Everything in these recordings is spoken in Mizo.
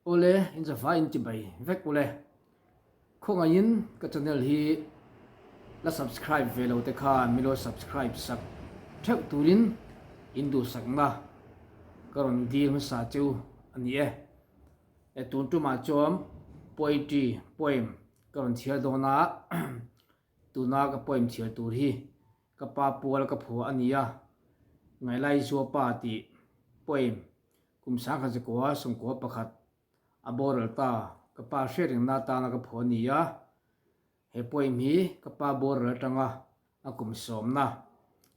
Awle in zavai in chibai vek ule. Khawngaihin ka channel hi la subscribe ve lo te khan min lo subscribe sak theuh turin in duhsakna ka rawn dil hmasa cheu a ni e. E tun tumah chuan poetry, poem, ka rawn chhiar dawn a, tuna ka poem chhiar tur hi ka pa pual ka phuah a ni a, Ngailai Zuapa tih poem Kum 1991 a boral ta, ka pa hriat rengna atana ka phuah a ni a. He poem hi ka pa boral atanga a kum sawmna,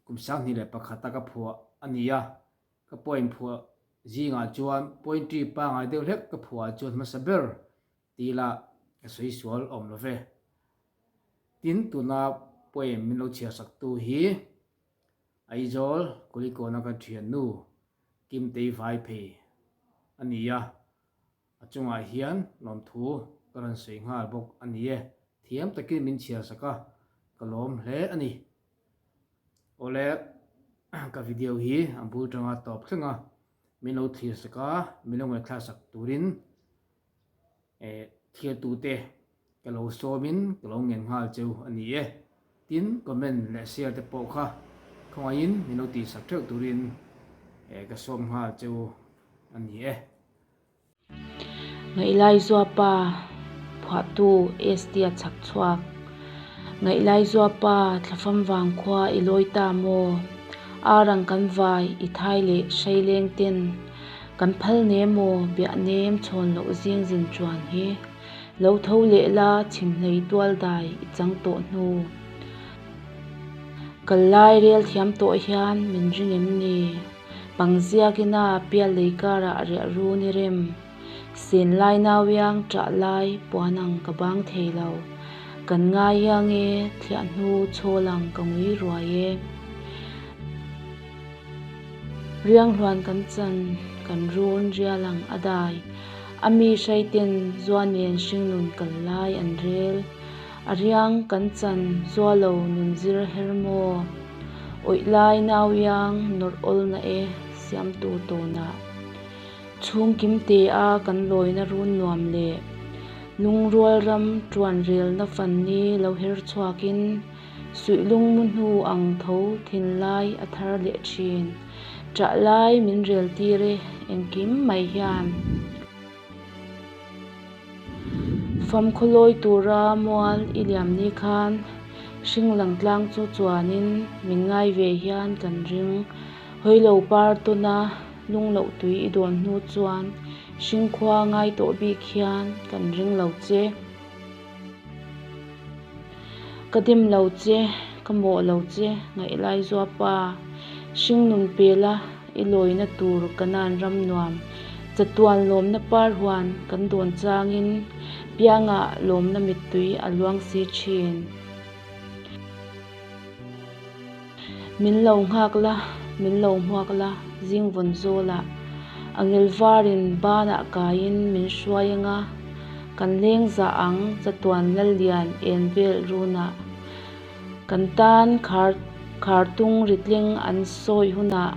kum 2001 a ka phuah a ni a. Ka poem phuah zingah chuan poetry pangai deuh hlek ka phuah ah chuan hmasa ber tih lah ka sawi sual awm lo ve. Tin, tuna poem min lo chhiar saktu hi Aizawl Kulikawna ka thiannu Kimtei vai phei a ni a, a chungah hian lawmthu ka rawn sawi nghal bawk a ni e. Thiam takin min chhiar sak a, ka lawm hle a ni. Awle, ka video hi a bul tanga tawp thleng a, min lo thlir sak a, min lo ngaihthlak sak turin Thiatute ka lo sawmin ka lo ngen nghal cheu a ni e. Tin, comment leh share te pawh kha khawngaihin min lo tihsak theuh turin ka sawm nghal cheu a ni e. Ngaihlai Zuapa phuahtu ST-a chhak chhuak. Ngaihlai Zuapa thlafam vang khua i lawi ta maw? Ar ang kan vai i thai leh hreileng ten. Kan phal ne maw biah nem chhawn loh zing zin chuan hi lo tho leh la chhimhlei tual dai i chang tawh hnu. Kal lai rel thiam tawh hian min ring em ni? Pangziakina pial lei karah riah run i rem. Sen lai nauiang ṭah lai puan ang ka bang thei lo. Kan ngai iang e, thliah hnu chhawl ang ka ngui ruai e. Rianghluan kan chan, kan run rial ang a dai. A mi hraiten zua nen hringnun kal lai an rel. A riang kan chan zua lo nun zir her maw? Awih lai nau iang nawrh awl na e, siamtu tawnah. Chhungkim te a kan lawina run nuam leh lungrual ram tuan relna fan ni lo her chhuakin suihlung mu hnu ang tho thinlai a thar leh thin. Ṭah lai min rel tir e engkim mai hian. Famkhaw lawi tura mual i liam ni khan hring lang tlang chu chuanin min ngai ve hian kan ring. Hawilo par tawna lung loh tui i dawn hnu chuan hringkhua ngai tawh bik hian kan ring lo che. Ka dim lo che, ka mawh lo che, ngaihlai zuapa. Hringnun pela i lawina tur Kanan ram nuam. Chatuan lawmna par huan kan dawn changin piangah lawmna mittui a luang si thin. Min lo nghak la, min lo hmuak la, zing vawn zawlah. A ngil varin banah kaiin min hruai anga, kan leng zah ang chatuan Lallian en vel runah. Kan tan khar khartung ritling an sawi hunah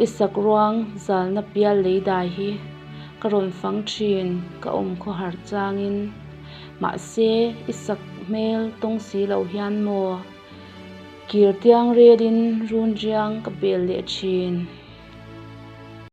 i sakruang zalna pial lei dai hi ka rawn fang thin ka awm khawhar changin. Mahse i sak hmel tawng si lo hian maw? Kir tiang relin run riang ka bel leh thin.